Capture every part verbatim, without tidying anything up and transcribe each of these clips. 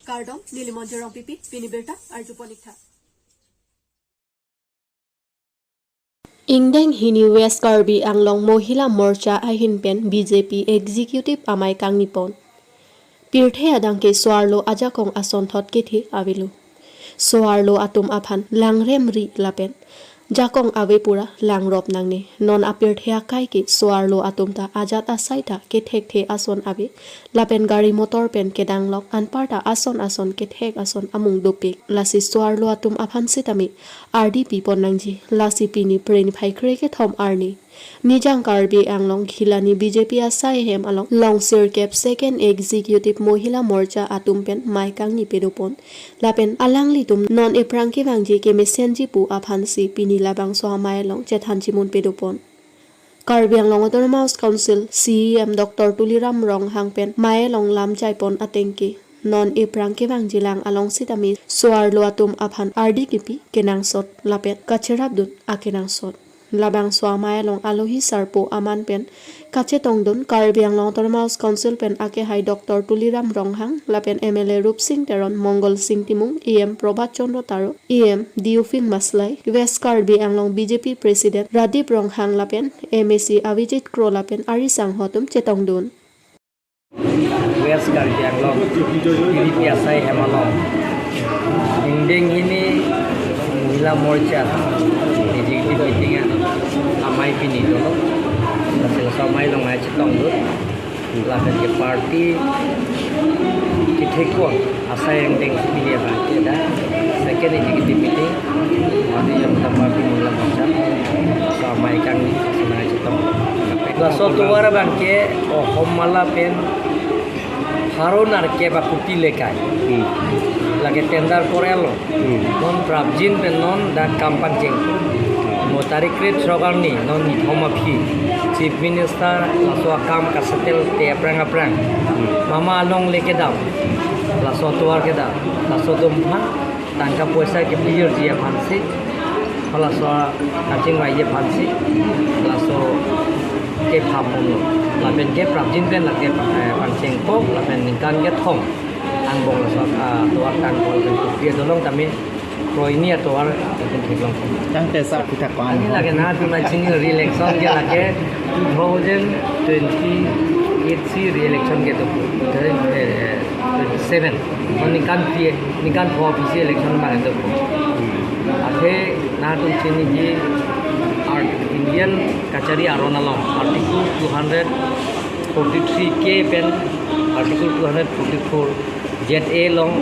Kardom, neli Monjir Rongpipi, pini birta arjupon ik tha. Ingdeng hini West Karbi Anglong Mohila Morcha ahin pen B J P Executive Amei kangnipon. Pirthe adang ke so-arlo ajakong asonthot kethe avelo. So-arlo atum aphan langrem ri lapen jakong ave pura langrop nangne. Non apirthe akai ke so-arlo atum ta ajat asai ta kethekthe ason ave. Lapen gari motor pen kedanglok anparta ason ason kethek ason amung dopik. Lasi so-arlo atum aphan sitame ardi pipon nangji. Lasi pini Phre niphai krekethom arni Nijang Karbi Anglong Jilani B J P asai ahem along long sirkep Second Executive Mohila Morcha atum pen mei kangni pedopon. Lapen alanglitum non ephrang kevangji kemesenji pu aphansi pini labangso amei along chethan chimun pedopon. Karbi Anglong Autonomous Council C E M Doctor Tuliram Ronghang pen mei along lam chaipon ateng ke non ephrang kevangjilang along sitame so-arlo atum aphan ardi kipi kenangsot lapen kacherapdun akenangsot. Labangso amei along alohi sarpo aman pen kachetongdun Karbi Anglong Autonomous Council pen akehai Doctor Tuliram Ronghang lapen M L A Rupsing Teron, Mongol Sing Timung, E M Prabhat Chandra Taro, E M Diufing Maslai, West Karbi Anglong B J P President Radip Ronghang lapen M A C Avijit Kro lapen ari sangho atum chetongdun. West Karbi Anglong B J P asai ahem along ingdeng hini Mohila Morcha executive meeting amei pini dolo. Laso amei along mei chetongdun. Lapen ke party kethekon asai ingdeng pini abang ke dak second executive meeting Bharatiya Janata Party Mohila Morcha. Laso amei kangni sena chetong. Laso atovar abang ke Ohom Mala pen pharo nerkep akuti lekai. Hmm. Lake tender korelo. Hmm. Non prapjin pen non dak kam pangcheng. Mo tarik krethrok arni non nithom aphi Chief Minister laso akam kasettle te aphrang aphrang. Hmm. Mama alongle kedam. Laso atovar kedam. Laso atum aphan tangka poisa kepajirji aphansi, halaso kachingvaiji aphansi, laso kephapon lo. Lapen ke prapjin pen lake, eh, pangchengpo, lapen ningkan kethom angbong laso, ah, atovar tangpo lapen kopi adolong tame kroini atovar lapen theklong. Tangte sa kita ko-an. Ani lake nangtum chini re-election ke lake two thousand twenty-eight si re-election kedo, two thousand, eh, twenty-seven. Ningkan phi, ningkan pho aphi si election abang kedo. Athe nangtum chiniji ar-, Indian kachari aron along Article two hundred forty-three K pen Article two hundred forty-four Z A along,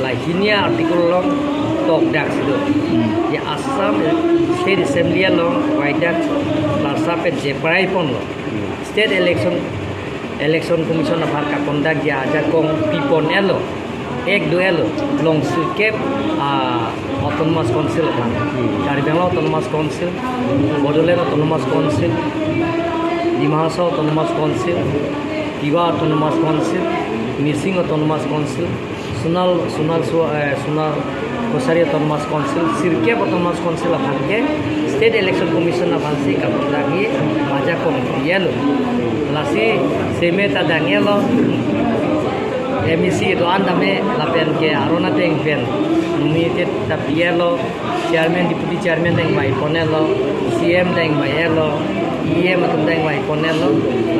lahini article along tokdak si do. Hmm. Ya Assam State Assembly along waidak larsa pen jeprai ponlo. Hmm. State Election, Election Commission aphan kaconduct ajakong pipon-etlo, ek do-etlo, long sirkep, ah, Autonomous Council aphan. Hmm. Karbi Anglong Autonomous Council, Bodoland Autonomous Council, Dima Hasao Autonomous Council, Tiwa Autonomous Council, Mising Autonomous Council, Sonal, Sonal Su-, eh, Sonal Kachari Autonomous Council, sirkep Autonomous Council aphan ke State Election Commission aphansi kaconduct ajakong pi-etlo. Lasi seme ta dang-etlo, M A C do-an tame lapen ke aron ateng pen nominated ta pi-etlo, chairman, deputy chairman ta ingvai pon-etlo, C E M ta ingvai-etlo, E M atum ta ingvai pon-etlo,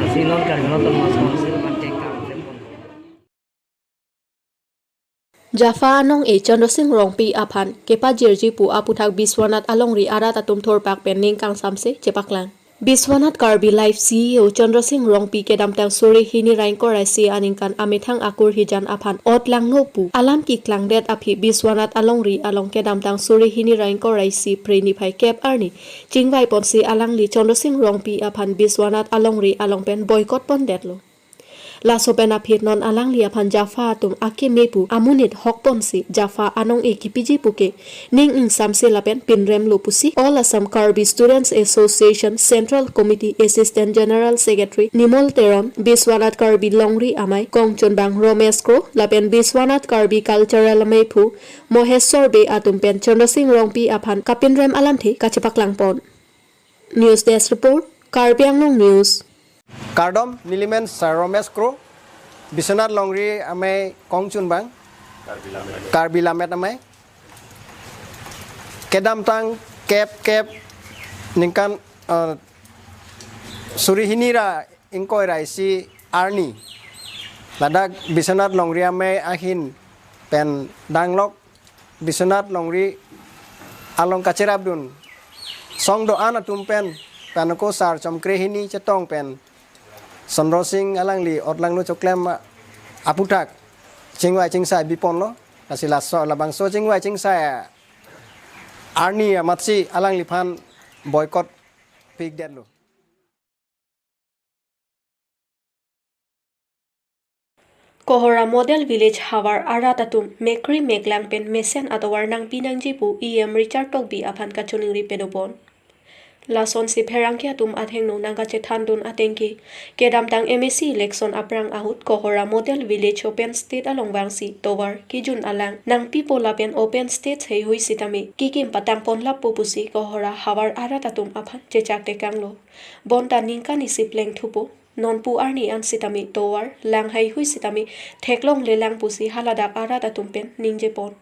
lasi non Karbi Anglong Autonomous Council aphan ke kam klem pon. Japha anong-e Chandra Sing Rongpi aphan kepajirji pu aputhak Biswanath alongri arat atum thurpak pen ning kangsamse chepaklang. Biswanath Karbi Live C E O Chandra Sing Rongpi kedamtang suri hini ra ingkoi ra isi aningkan amethang akur hijan aphan ot langno pu alam keklangdet aphi Biswanath alongri along kedamtang suri hini ra ingkoi ra isi Phre niphai kep arni chingvai ponsi alangli Chandra Sing Rongpi aphan Biswanath alongri along pen boycott pondetlo. Laso pen aphi non alangli aphan Japha atum akeme pu amonit hok ponsi Japha anong-e kepiji puke ning ingsamse lapen pinremlo pusi All Assam Karbi Students Association Central Committee Assistant General Secretary Nimol Teron, Biswanath Karbi Longri Amei kongchunbang Romesh Kro lapen Biswanath Karbi Cultural Meiphu Moheswar Bey atum pen Chandra Sing Rongpi aphan kapinrem alamthe kachepaklang pon. News Desk Report, Karbi Anglong News. Kardom, nelimen Sir Romesh Kro, Biswanath Longri Amei kongchunbang. Karbi Lammet Amei. Kedamtang kep kep ningkan, eh, suri hini ra ingkoi ra isi arni ladak Biswanath Longri Amei ahin pen danglok Biswanath Longri along kacherapdun song do-an atum pen, pen ako sar chomkre hini chetong pen Sondro Sing alangli otlangno choklem aputhak chingvai chingsai biponlo. Lasi laso labangso chingvai chingsai arni amatsi alangliphan boycott pikdetlo. Kohora Model Village havar arat atum mekri meklang pen mesen atovar nangpi nangji pu E M Richard Tokbi aphan kachoningri pedopon. Lasonsi pherangke atum athengno nangkachethandun atengke, kedamtang M A C election aphrang ahut Kohora Model Village open stage along vangsi tovar kijun alang nangpipo lapen open stage heihui sitame kikim patangponlappo pusi Kohora havar arat atum aphan chechak tekanglo. Bonta ningkan isi plengthupo, nonpu arni an sitame tovar lang heihui sitame theklonglelang pusi haladak arat atum pen ningjepon.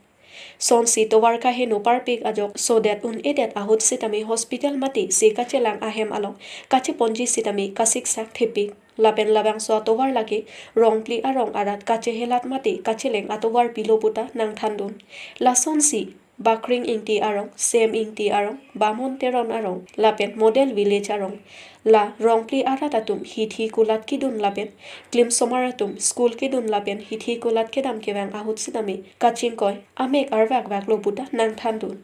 Sonsi tovar kaheno parpik ajok sodet un-edet ahut sitame hospital mate se kachelang ahem along kacheponji sitame kasiksak thepik. Lapen labangso atovar lake Rongpli arong arat kachehelat mate kacheleng atovar pilo puta nangthandun. Lasonsi Bakring Ingti arong, Sem Ingti arong, Bamon Teron arong, lapen Model Village arong, la Rongpli arat atum hithi kulat kidun lapen klimsomar atum school kidun lapen hithi kulat kedam kevang ahut sitame kachingkoi amek arvakvaklo puta nangthandun.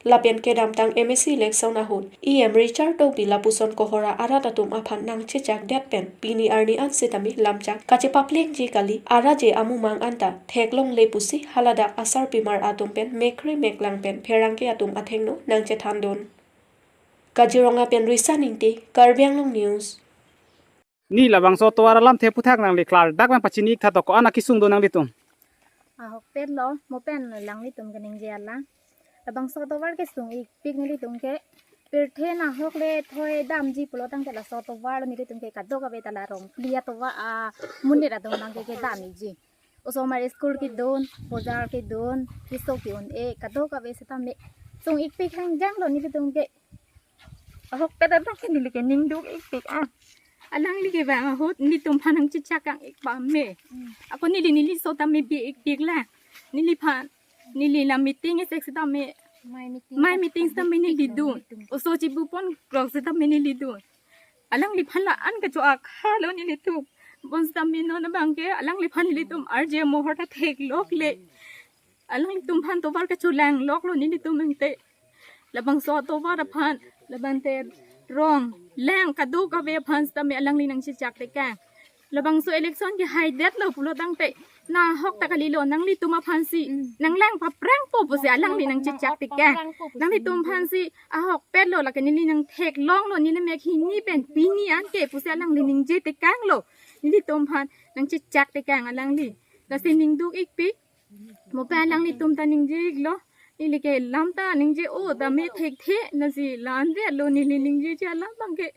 Lapen kedamtang M A C election ahut E M Richard Tokbi lapuson Kohora arat atum aphan nangchechakdet pen pini arni an sitame lamchak kachepaplengji kali, araje amumang anta theklongle pusi haladak asarpimar atum pen mekri meklang pen pherangke atum athengno nangchethandun. Kaziranga pen Risa Ingti, Karbi Anglong News. Ni labangso tovar alamthe aputhak nangli klardak nangpachini ik tha to, ko-an akesung do nanglitum? Ahokpetlo, mo pen alanglitum kaningje alang. Labangso tovar kesung ikpik nelitum ke pirthe nahok le thoi damji pulo tangte laso tovar lo nelitum ke kadokave ta la Rongpli atovar amonit atum abangke kedam ikji. Osomar school kedun, bojar kedun, keso ke-un-e, kadokave sitame sung ikpik hangjanglo nelitum ke. Ahokpet abangke neli ke ningduk ikpik ah. Alangli kevang ahut nelitum aphan nangchechak kang ik pame. Hmm. Ako neli neliso tame bi ikpik la. Neliphan, neli la meeting esek sitame. Mai meeting. Mai meeting sitame neli dun. Oso chibu pon krok sitame neli dun. Alangliphan la-an kacho-ak halo nelitum. Bonsitame non abangke alangliphan nelitum arje mohor ta theklokle. Alanglitum aphan tovar kacholangloklo nelitum ente. Labangso tovar aphan, labang te rong, lang kadokave aphan sitame alangli nangchechak tekang. Labangso election kehaidetlo pulo tangte nahok ta kalilo, nanglitum aphansi, hmm, nanglang paprangpo pusi alangli nangchechak tekang. Paprangpo pusi nanglitum aphansi ahokpetlo, lake neli nangtheklonglo, neli mek hini pen pini anke pusi alangli ningje tekanglo. Nelitum aphan nangchechak tekang alangli. Lasi ningduk ikpik, mo pen alanglitum ta ningje iklo. Neli ke lam ta ningje-o tame thekthe, lasi la-an detlo neli ningjeji alam abangke.